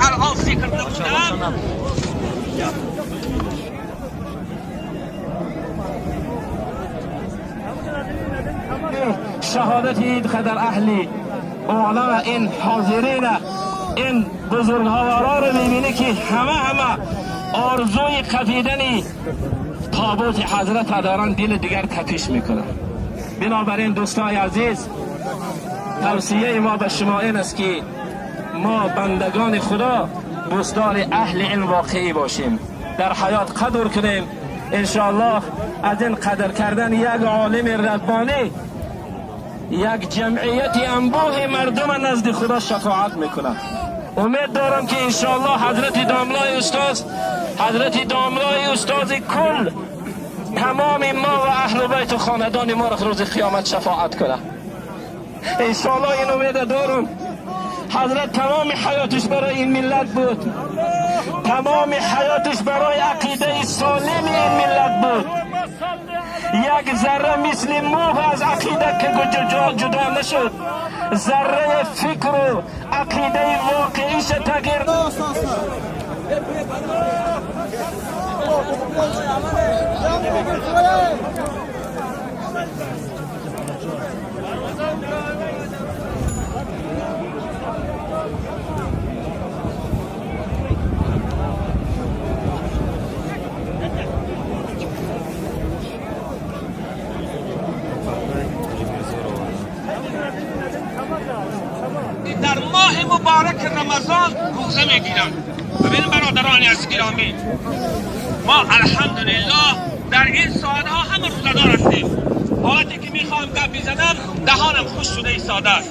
الان ذکر نمودم. شهادت این قدر اهلی عالم، این حاضرین، این بزرگوارا رو میبینه که همه آرزوی قفیدن تابوت حضرت دارن، دل دیگر تپش میکنن. بنابراین دوستای عزیز، توصیه ما به شما این است که ما بندگان خدا دوستدار اهل علم واقعی باشیم، در حیات قدر کنیم. انشاءالله از این قدر کردن یک عالم ربانی، یک جمعیت انبوه مردم نزد خدا شفاعت میکنه. امید دارم که انشاءالله حضرت داملای استاد، حضرت داملای استاد کل تمام ما و اهل بیت و خاندان ما را روز قیامت شفاعت کنه. انشاءالله این امید دارم. حضرت تمام حیاتش برای این ملت بود، تمام حیاتش برای عقیده سالم این ملت بود. یک ذره مثل موه از عقیده که جدا نشد، ذره فکر و عقیده واقعیش تغییر. در ماه مبارک رمضان روزه میگیرند. ببین برادران عزیز گرامی، ما الحمدلله در این ساعتها همه روزه‌دار هستیم. حالتی که میخوام گپ بزنم دهانم خوش شده ایستاده است.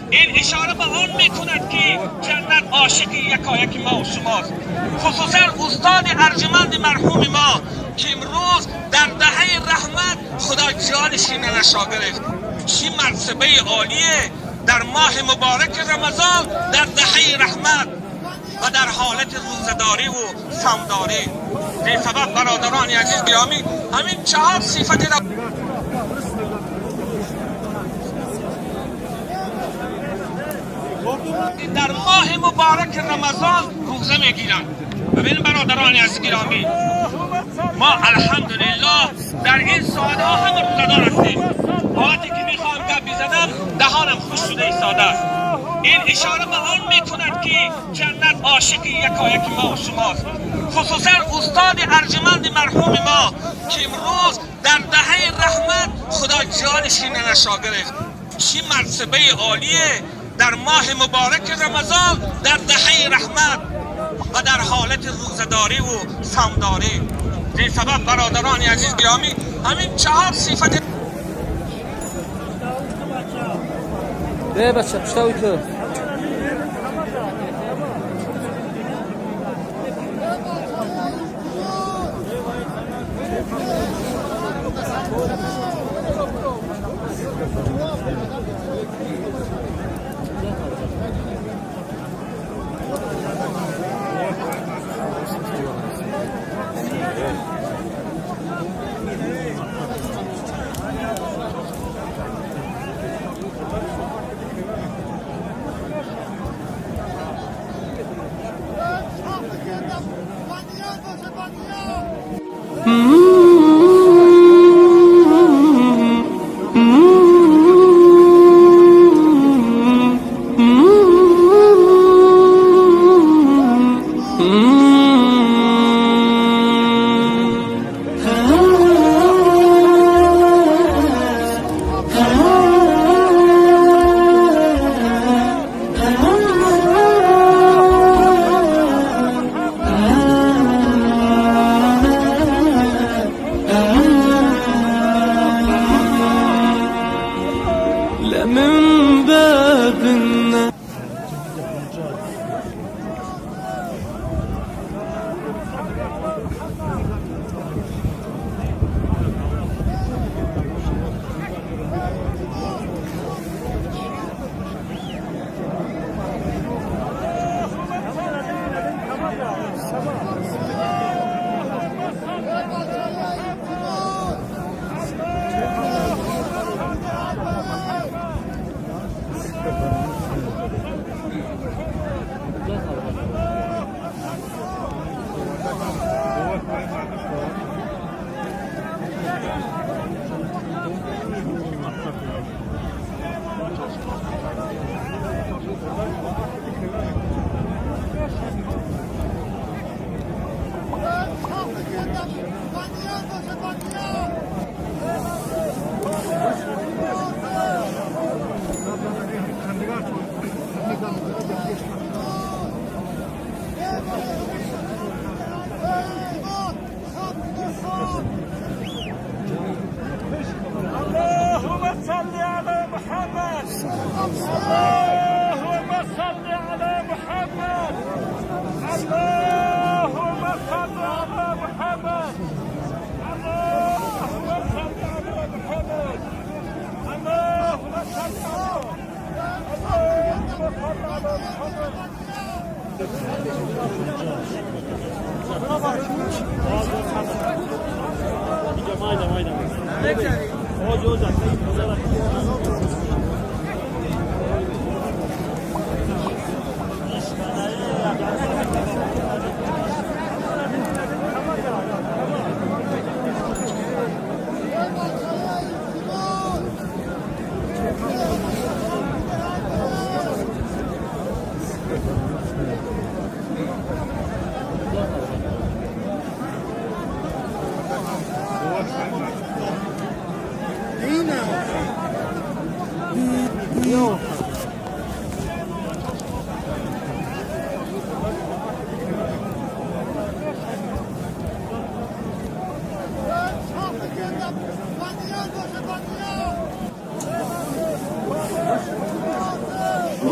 این اشاره به آن میکند که جنت عاشق یکایک ما و شماست، خصوصا استاد ارجمند مرحوم ما که امروز در دهه رحمت خدا جانش نشا گرفت. چی مرتبه عالیه در ماه مبارک رمضان در دهه رحمت و در حالت روزه‌داری و صومداری. به سبب برادران عزیز گرامی، همین چهار صفت را در ماه مبارک رمضان روزه میگیرند. ببین برادران عزیز گرامی، ما الحمدلله در این ساعتها همه روزه‌دار هستیم. حالتی که میخوام گپ بزنم دهانم خوش شده ایستاده است. این اشاره به آن میکند که جنت عاشق یکایک ما و شماست، خصوصا استاد ارجمند مرحوم ما که امروز در دهه رحمت خدا جانش نشا گرفت. چی مرتبه عالیه در ماه مبارک رمضان در دهه رحمت و در حالت روزه‌داری و صومداری. به سبب برادران عزیز گرامی، همین چهار صفت. بچه پشتاوی تو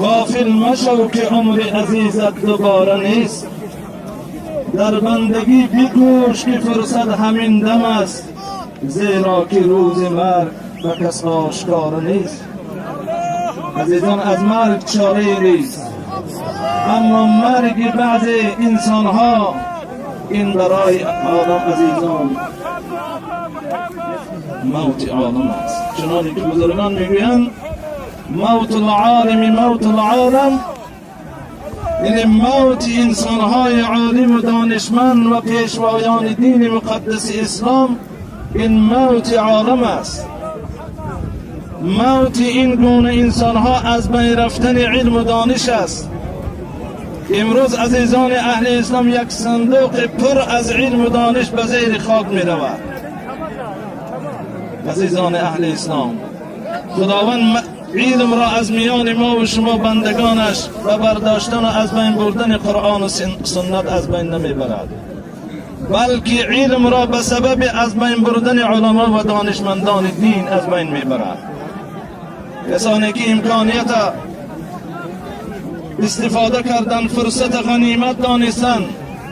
غافل مشو که عمر عزیزت دوباره نیست، در بندگی بکوش که فرصت همین دم است، زیرا که روز مرگ به کس آشکار نیست. عزیزان از مرگ چاره نیست، اما مرگ بعض انسانها این برای آدم عزیزان موت عالم است. چنانکه که بزرگان میگویند موت العالم موت العالم، یعنی موت انسانهای عالم و دانشمند و پیشوایان دین مقدس اسلام این موت عالم است. موت این گونه انسانها از بین رفتن علم و دانش است. امروز عزیزان اهل اسلام یک صندوق پر از علم و دانش به زیر خاک می رود. عزیزان اهل اسلام، خداوند علم را از میان ما و شما بندگانش و برداشتن و از بین بردن قرآن و سنت از بین نمیبرد، بلکه علم را به سبب از بین بردن علما و دانشمندان دین از بین میبرد. کسانی که امکانیت استفاده کردن، فرصت غنیمت دانستن،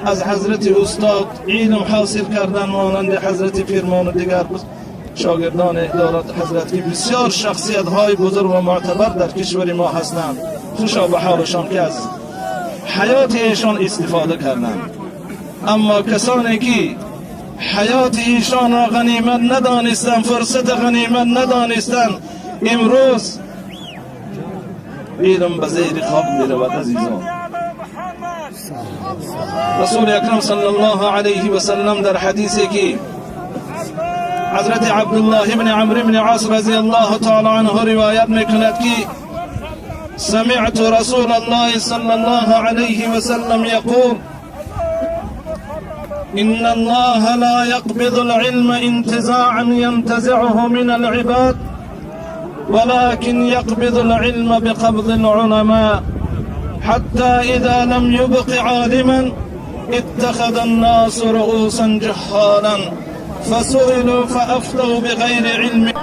از حضرت استاد علم حاصل کردن، مانند حضرت فرمان و دیگر شاگردان ادارات حضرت که بسیار شخصیت های بزرگ و معتبر در کشور ما هستند، خوشا به حالشان که از حیات ایشان استفاده کردند. اما کسانی که حیات ایشان را غنیمت ندانستند، فرصت غنیمت ندانستند، امروز علم به زیر خاک می رود. عزیزان، رسول اکرم صلی الله علیه و سلم در حدیثی که حضرت عبدالله بن عمرو بن عاص رضی الله تعالی عنه روایت میکند که سمعت رسول الله صلی الله علیه و سلم یقول إن الله لا يقبض العلم انتزاعا ينتزعه من العباد ولكن يقبض العلم بقبض العلماء حتى إذا لم يبق عالما اتخذ الناس رؤوسا جهالا فسئلوا فأفتوا بغير علم.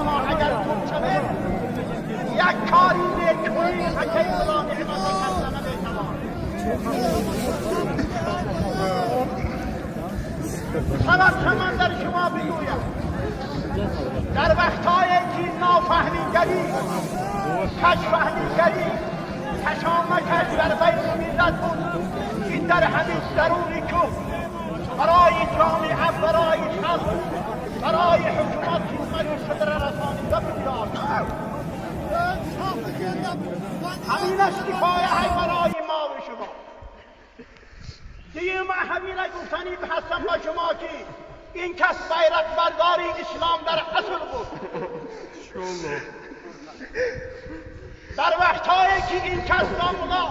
سبب در شما بگویم، در وقتهای که نافهمیگری، کجفهمیگری، کشامکش در بین ملت بود، این در همین درون کوه برای جامعه، برای خلق، برای حکومت خدمت صدر رسانیده بودند. همین است کفایه برای ما و شما. دیگه ما همین گفتنی هستم با شما که این کس بیرق برداری اسلام در اصل بود. در وقتهایی که این کس داملا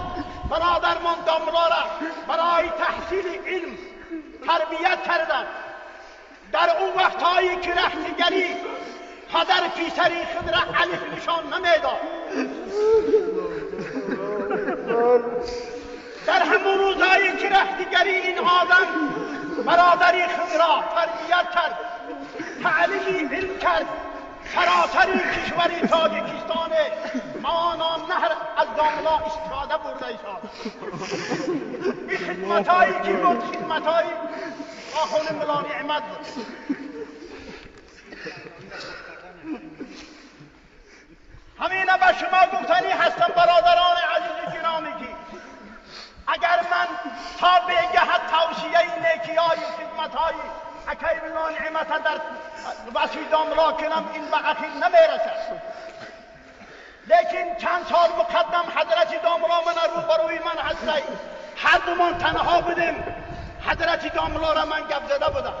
برادرمان داملا را برای تحصیل علم تربیت کردند، در اون وقتهایی که رختگری پدر پیسری خود را الف نشان نمیداد، در همون روزهایی که رختگری این آدم برادری خود را تربیت کرد، تعلیم علم کرد، سراسر کشور تاجیکستان مانا نهر از داملا استفاده برده ایشان. این خدمتهایی که بود خدمتهایی آخوند ملا نعمت بود. همینه به شما گفتنی هستم برادران عزیز گرامی که حضرت داملا کنم این به عقل نمیرسد. لیکن چند سال مقدم حضرت داملا من روبروی من هستی، هر دومان تنها بودیم، حضرت داملا را من گپ زده بودم.